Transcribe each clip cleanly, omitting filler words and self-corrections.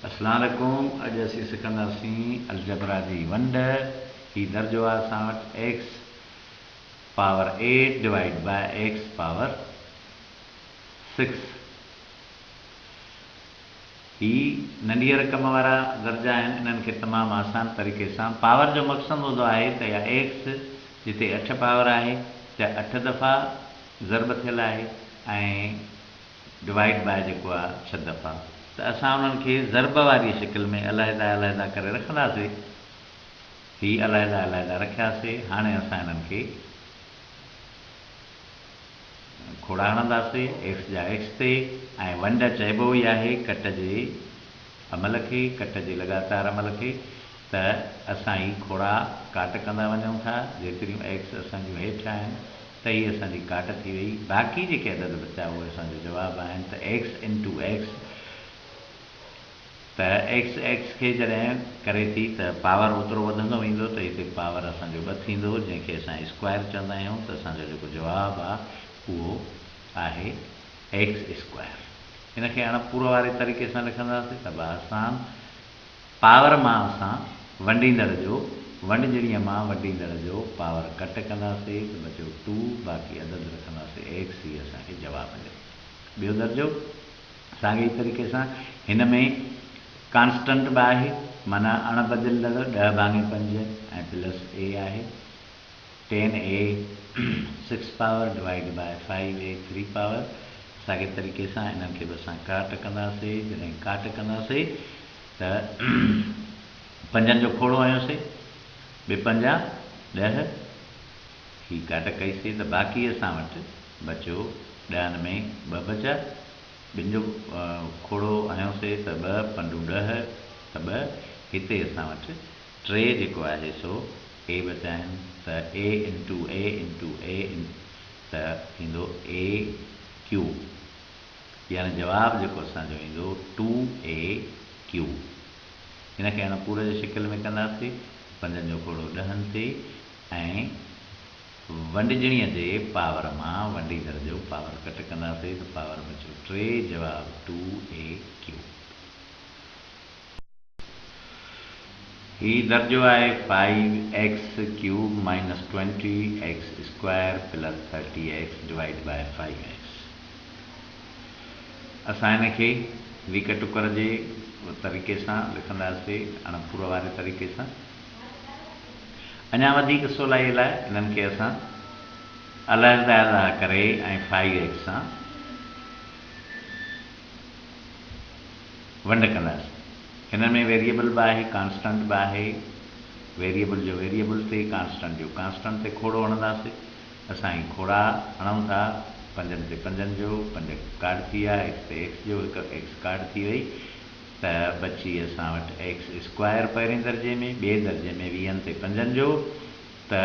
اسلام عليڪم اڄ اسين سکنداسين الجبرا جي ونڊ. هي درجو آهي اسان وٽ X power eight divide by X power six. هي ننڍيء رقم وارا درجا آهن، انهن کي تمام آسان طريقي سان پاور جو مقصد هوندو آهي ته يا ايڪس جتي اٺ پاور آهي ته اٺ دفعا ضرب ٿيل آهي ۽ ڊوائيڊ باء جيڪو آ ڇهه دفعا ته اسان انهن کي ضرب واريء شڪل ۾ علحده علحده ڪري رکنداسي. هي علحده علحده رکياسي. هاڻي اسان انهن کي کوڙا هڻنداسي، ايڪس جا ايڪس تي ۽ ونڊ چئبو ئي آهي ڪٽ جي عمل کي، ڪٽ جي لڳاتار عمل کي ته اسان هي کوڙا ڪاٽ ڪندا وڃون ٿا، جيتريون ايڪس اسان جون هيٺ آهن ته هي اسان جي ڪاٽ ٿي وئي، باقي جيڪي عدد بچا اهي اسان جو جواب آهن ته ايڪس انٽو ايڪس ته ايڪس ايڪس کي جڏهن ڪري ٿي ته پاور اوترو وڌندو ويندو ته هتي پاور اسان جو ٻه ٿيندو جنهن کي اسان اسڪوائر چوندا آهيون ته اسان جو جيڪو جواب آهي اهو آهي ايڪس اسڪوائر. ان کي اڻ پورو واري طريقي سان لکنداسين ته به آسان. پاور مان اسان ونڊيندڙ جو ونڊجڻيء مان ونڊيندڙ جو پاور ڪٽ ڪنداسي ته بچيو ٽو باقي عدد رکنداسي ايڪس هي اسان کي جواب مليو. ٻيو درجو ساڳئي ئي طريقي سان هن ۾ ڪانسٽنٽ به آهي معنيٰ اڻ بدلندڙ ڏهه ڀاڱي پنج ۽ پلس اي آهي. Ten A six power divide by five A three power ساڳئي طريقي سان انهن کي به اسان ڪاٽ ڪنداسي جڏهن ڪاٽ ڪنداسي ته پنجن جو کوڙو هنيوسي ٻه پنجا ڏهه هي ڪاٽ ڪئيسي ته باقي اسان وٽ بچيو ڏهن ۾ ٻه بچيا ٻن جو کوڙو هنيوسي ته ٻه پنڊون ڏهه ته ٻه هتي اسان وٽ ٽي جيڪو آهي سو اي بچا آهن ته اي انٽو اي انٽو اي ته ٿيندو اي ڪيوب يعني جواب جيڪو اسان جو ايندو ٽو اي ڪيوب. هن کي هاڻ پوري جي شڪل ۾ ڪنداسي پنجن جو کوڙو ڏهن تي ۽ ونڊجڻيء جي پاور مان ونڊيندڙ جو پاور ڪٽ ڪنداسي ته پاور بچيو ٽي جواب ٽو اي ڪيوب. هي درجو آهي five X cube minus twenty X square plus thirty X divide by five X. اسان هن کي ليڪ ٽڪر جي طريقي سان لکنداسي اڻ پور واري طريقي سان. اڃا وڌيڪ سولائي لاء انهن کي اسان علحده علحده ڪري ۽ فائيو ايڪس سان ونڊ ڪنداسين. هن ۾ ويريئبل به آهي ڪانسٽنٽ به آهي. ويريئبل جو ويريئبل تي ڪانسٽنٽ جو ڪانسٽنٽ تي کوڙو هڻنداسين. اسان هي کوڙا هڻون ٿا پنجن تي پنجن جو، پنج ڪاٽ ٿي ويا، ايڪس تي ايڪس جو هڪ ايڪس ڪاٽ ٿي وئي ته بچي اسان وٽ ايڪس اسڪوائر پهرين درجي ۾، ٻئي درجي ۾ ويهن تي پنجن جو ته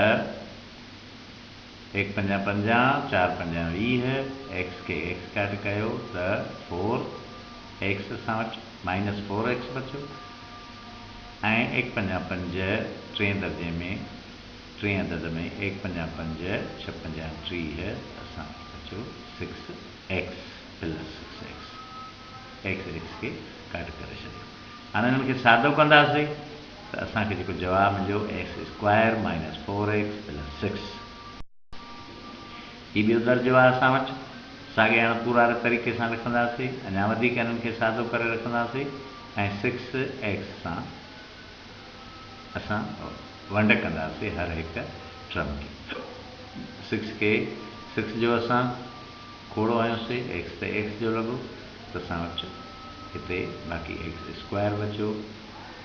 ايڪ پنجان پنجان، چار پنجان 20، ايڪس کي ايڪس ڪاٽ ڪيو ته فور ايڪس اسان وٽ مائنس فور ايڪس بچيو ۽ ايڪ پنجان پنج ٽئين درجي ۾ ٽئين عدد ۾ ايڪ پنجان پنج، ڇهه پنجان 30 اسان وٽ بچيو six X plus six X, X X کي ڪاٽ ڪري ڇڏيو. هاڻي انهن کي سادو ڪنداسين ته اسان کي جيڪو جواب مليو X square minus four X plus six. هي ٻيو درجو آهي اسان وٽ. ساڳئي اڻ پوراري طريقي سان لکنداسين. اڃا وڌيڪ انهن کي سادو ڪري رکنداسين ۽ سڪس ايڪس سان اسان ونڊ ڪنداسين هر هڪ ٽرم کي. سڪس کي سڪس جو اسان کوڙو هنيوسين، ايڪس تي ايڪس جو لڳو ته اسان وٽ هتي باقي ايڪس اسڪوائر بچيو.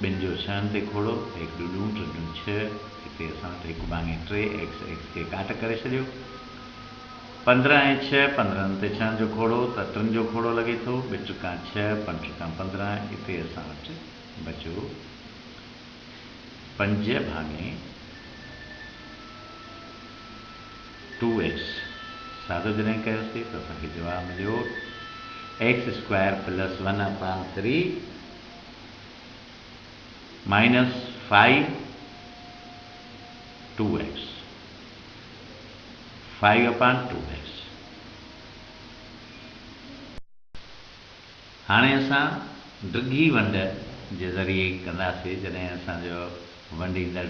ٻن جو ڇهن تي کوڙو، هڪ ڏون ڏون، ٽي ڏون ڇهه، هتي اسان وٽ هڪ ڀاڱي ٽي ايڪس ايڪس کي ڪاٽ ڪري ڇڏيو. 15 ۽ ڇهه، 15 تي ڇهن جو کوڙو ته ٽن جو کوڙو لڳي ٿو، ٻه ٽڪا ڇهه، پنج ٽڪا 15، هتي اسان وٽ بچيو پنج ڀاڱي ٽو ايڪس. سادو جڏهن ڪيوسي ته اسان کي جواب مليو X square plus one upon three minus five two X five upon two X. هاڻي اسان ڊگهي ونڊ جي ذريعي ڪنداسي جڏهن اسان جو ونڊيندڙ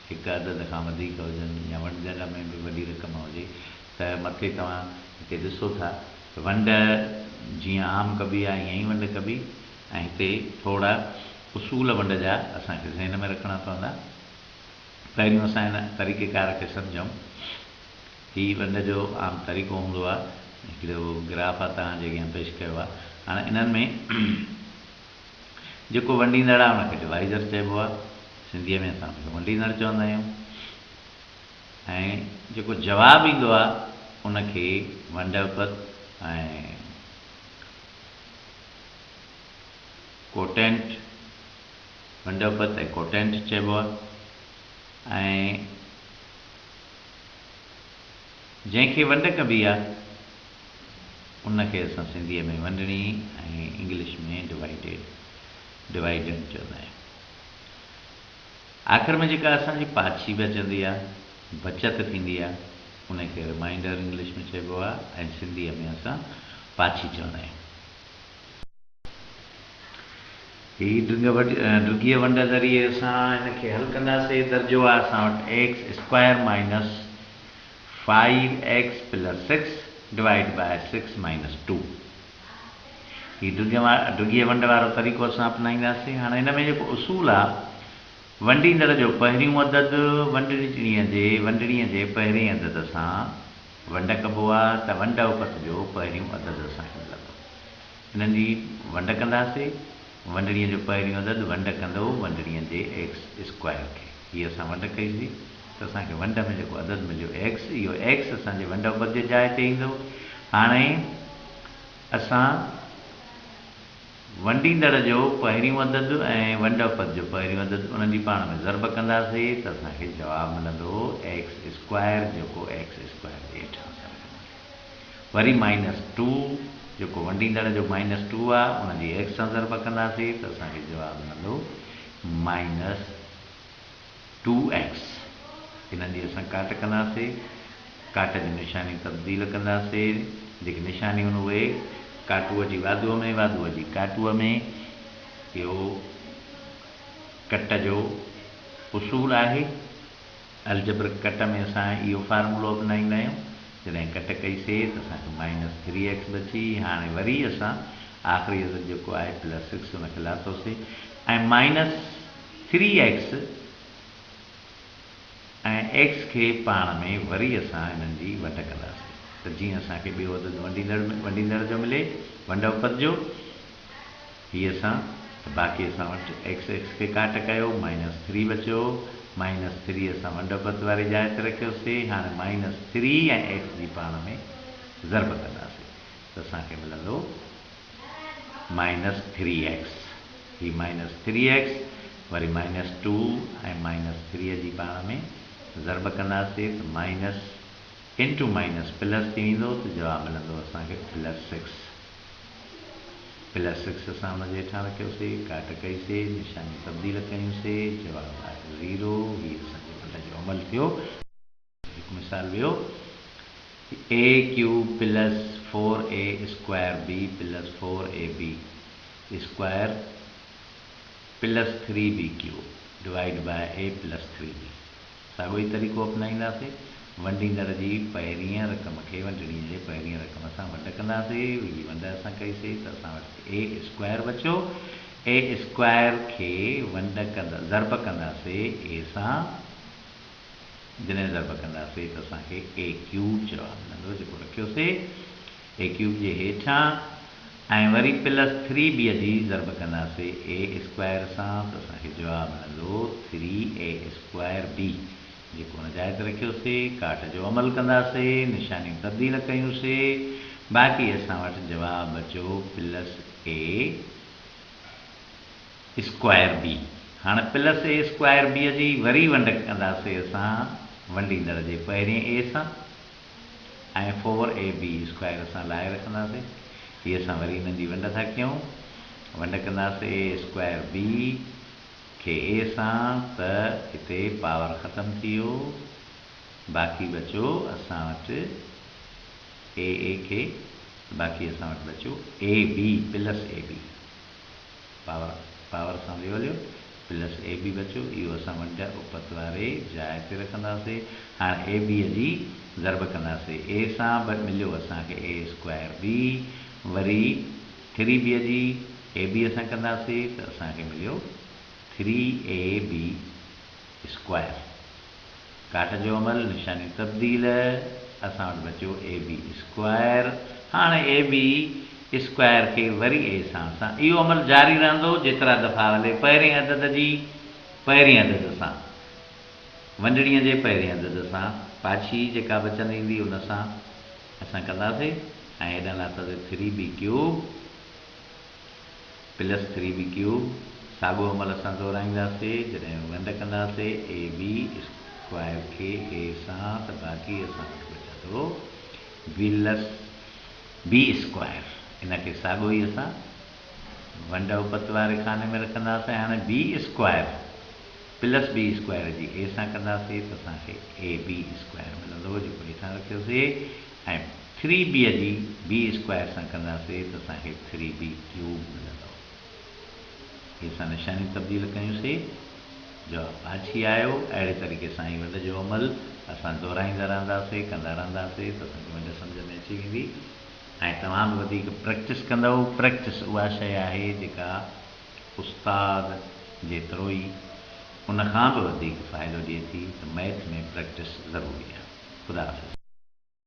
هڪ عدد کان وڌيڪ هجن يا ونڊجندڙ ۾ به وڏي رقم هجي ته مٿي توهان هتي ڏسو ٿا ته ونڊ جيئن عام ڪبي آهي ائين ئي ونڊ ڪبي ۽ هتي ٿورا اصول ونڊ جا اسان کي ذهن ۾ رکڻا پوندا. پهريون اسان هن طريقيڪار کي سمجهون. هي ونڊ جو عام طريقو هوندو آهي. هڪڙو گراف آهي توهان جي اڳيان پيش ڪيو آهي. هاڻي انهن ۾ جيڪو ونڊيندڙ آهي ان کي ڊوائيزر چئبو آهي. سنڌيء ۾ اسان ان کي ونڊيندڙ چوندا آهيون ۽ جيڪو جواب ايندو آهي ان کي ونڊ اپت ۽ ڪوٽينٽ، ونڊ اپت ۽ ڪوٽينٽ چئبو آهي ۽ جنهن کي ونڊ ڪبي آهي ان کي اسان سنڌيء ۾ ونڊڻي ۽ انگلش ۾ ڊوائيڊيڊ، Dividend، چوندا آهيون. آخر ۾ جيڪا اسان جي پاڇي بچندي آهي، بچت ٿيندي آهي، ان کي رمائينڊر انگلش ۾ چئبو آهي ۽ سنڌيء ۾ اسان پاڇي چوندا آهيون. هي ڊگهيء ونڊ ذريعي اسان هن کي حل ڪنداسين. درجو آهي اسان وٽ x square minus five x plus six divide by six minus two. هي ڊگهيء ونڊ وارو طريقو اسان اپنائينداسين. هاڻي هن ۾ جيڪو اصول آهي، ونڊيندڙ جو پهريون عدد ونڊڻيء جي ونڊڻيء جي پهرئين عدد سان ونڊ ڪبو آهي ته ونڊ اپت جو پهريون عدد اسان کي ملندو. انهن جي ونڊ ڪنداسين. ونڊڻيء جو پهريون عدد ونڊ ڪندو ونڊڻيء جي ايڪس اسڪوائر کي. هيء اسان ونڊ ڪئيسين ته اسان کي ونڊ ۾ جيڪو عدد مليو ايڪس، اهو ايڪس اسان جي ونڊ اپت جي جاء تي ايندو. هاڻي اسان ونڊيندڙ جو پهريون عدد ۽ ونڊ اپت جو پهريون عدد انهن جي پاڻ ۾ ضرب ڪنداسين ته اسان کي جواب ملندو ايڪس اسڪوائر جيڪو ايڪس اسڪوائر جي هيٺان اسان رکنداسين. وري مائنس ٽو جيڪو ونڊيندڙ جو مائنس ٽو آ ان جي ايڪس سان ضرب ڪنداسين ته اسان کي جواب ملندو مائنس ٽو ايڪس. انهن جي اسان ڪاٽ ڪنداسين، ڪاٽ جون نشانيون تبديل ڪنداسين، جيڪي نشانيون آهن اهي ڪاٽوء جي واڌوء ۾ واڌوء جي ڪاٽوء ۾. اهو ڪٽ جو اصول آهي. الجبرڪ ڪٽ ۾ اسان اهو فارمولو اپنائيندا آهيون. جڏهن ڪٽ ڪئي سي ته اسان کي مائنس ٿري ايڪس بچي. هاڻي وري اسان آخري عدد جيڪو آهي پلس سڪس ان کي لاٿوسي ۽ مائنس ٿري ايڪس ۽ ايڪس کي پاڻ ۾ وري اسان انهن جي ونڊ ڪنداسين ته جيئن اسان کي ٻيو عدد ونڊيندڙ ونڊيندڙ جو ملي ونڊ اپت جو. هي اسان ته باقي اسان وٽ ايڪس ايڪس کي ڪاٽ ڪيو مائنس ٿري بچيو مائنس ٿري اسان ونڊ اپت واري جاء تي رکيوسي هاڻي مائنس ٿري ۽ ايڪس جي پاڻ ۾ ضرب ڪنداسين ته اسان کي ملندو مائنس ٿري ايڪس هي مائنس ٿري ايڪس وري مائنس ٽو ۽ مائنس ٿري جي پاڻ ۾ ضرب ڪنداسين ته مائنس انٽو مائنس پلس ٿي ويندو ته جواب ملندو اسان کي پلس سڪس. پلس سڪس اسان ان جي هيٺان رکيوسي، ڪاٽ ڪئي سي، نشانيون تبديل ڪيون سي، جواب آيو زيرو، هي اسان جي ونڊ جو عمل ٿيو. هڪ مثال ٻيو، A cube plus four A square B plus four A B square plus three B cube divide by A plus three B. ساڳيو ئي طريقو اپنائينداسين. ونڊيندڙ جي پهرينء رقم کي ونڊڻيء جي پهرينء رقم سان ونڊ ڪنداسين. هي ونڊ اسان ڪئي سي ته اسان وٽ اي اسڪوائر بچيو. اي اسڪوائر کي ونڊ ڪندا ضرب ڪنداسين اي سان. جڏهن ضرب ڪنداسين ته اسان کي اي ڪيوب جواب ملندو جيڪو رکيوسي اي ڪيوب جي هيٺان ۽ وري پلس ٿري بي جي ضرب ڪنداسي اي اسڪوائر سان ته اسان کي جواب ملندو ٿري اي اسڪوائر بي جيڪو ان جاء تي رکيوسي ڪاٽ جو عمل ڪنداسي نشانيون تبديل ڪيونسي باقي اسان وٽ جواب بچيو پلس اي اسڪوائر بي هاڻ پلس اي اسڪوائر بي جي وري ونڊ ڪنداسي اسان ونڊيندڙ جي پهرين اي سان ۽ فور اي بي اسڪوائر اسان لاهي رکنداسين. هي اسان وري انهن جي ونڊ ٿا ڪيون. ونڊ ڪنداسين اي اسڪوائر بي کي اي سان ته هتي پاور ختم ٿي ويو. باقي بچو اسان وٽ اي اي کي ته باقي اسان وٽ بچو اي بي پلس اي بي. پاور پاور سان ويو هليو پلس اي بي بچيو اهو اسان ونڊ اپت واري جاء تي رکنداسي هاڻ اي بي جي ضرب ڪنداسي اي سان به مليو اسان کي اي اسڪوائر بي وري ٿري بي جي اي بي سان ڪنداسي ته اسان کي مليو ٿري اي بي اسڪوائر. ڪاٽ جو عمل، نشاني تبديل، اسان وٽ بچيو اي بي اسڪوائر. هاڻ اي بي اسڪوائر کي وري اي سان اسان اهو عمل جاري رهندو جيترا دفعا هلي پهرين عدد جي پهرين عدد سان ونڊڻيء جي پهرين عدد سان پاڇي جيڪا بچندي ايندي ان سان اسان ڪنداسي ۽ هيڏانهن لاٿاسي three B cube. Plus three B cube, ساڳو عمل اسان دهرائينداسي، جڏهن ونڊ ڪنداسي اي بي اسڪوائر کي اي سان ته باقي اسان وٽ بچندو بلس بي اسڪوائر، ان کي ساڳو ئي اسان ونڊ اپت واري خاني ۾ رکنداسين، هاڻي B square plus B square جي اي سان ڪنداسي ته اسان کي اي بي اسڪوائر ملندو جيڪو هيٺان رکيوسي ۽ ٿري بي جي بي اسڪوائر سان ڪنداسي ته اسان کي ٿري بي ڪيوب ملندو. هي اسان نشانيون تبديل ڪيون سي جواب پاڇي آيو. اهڙي طريقي سان هي ونڊ جو عمل اسان دهرائيندا رهنداسي ڪندا رهنداسي ته اسان کي ونڊ سمجهه ۾ اچي ويندي ۽ توهان به وڌيڪ پريڪٽس ڪندؤ. پريڪٽس اها شيء آهي جيڪا استاد جيترو ئي ان کان به وڌيڪ فائدو ڏئي ٿي ته مئٿ ۾ پريڪٽس ضروري آهي. خدا حافظ.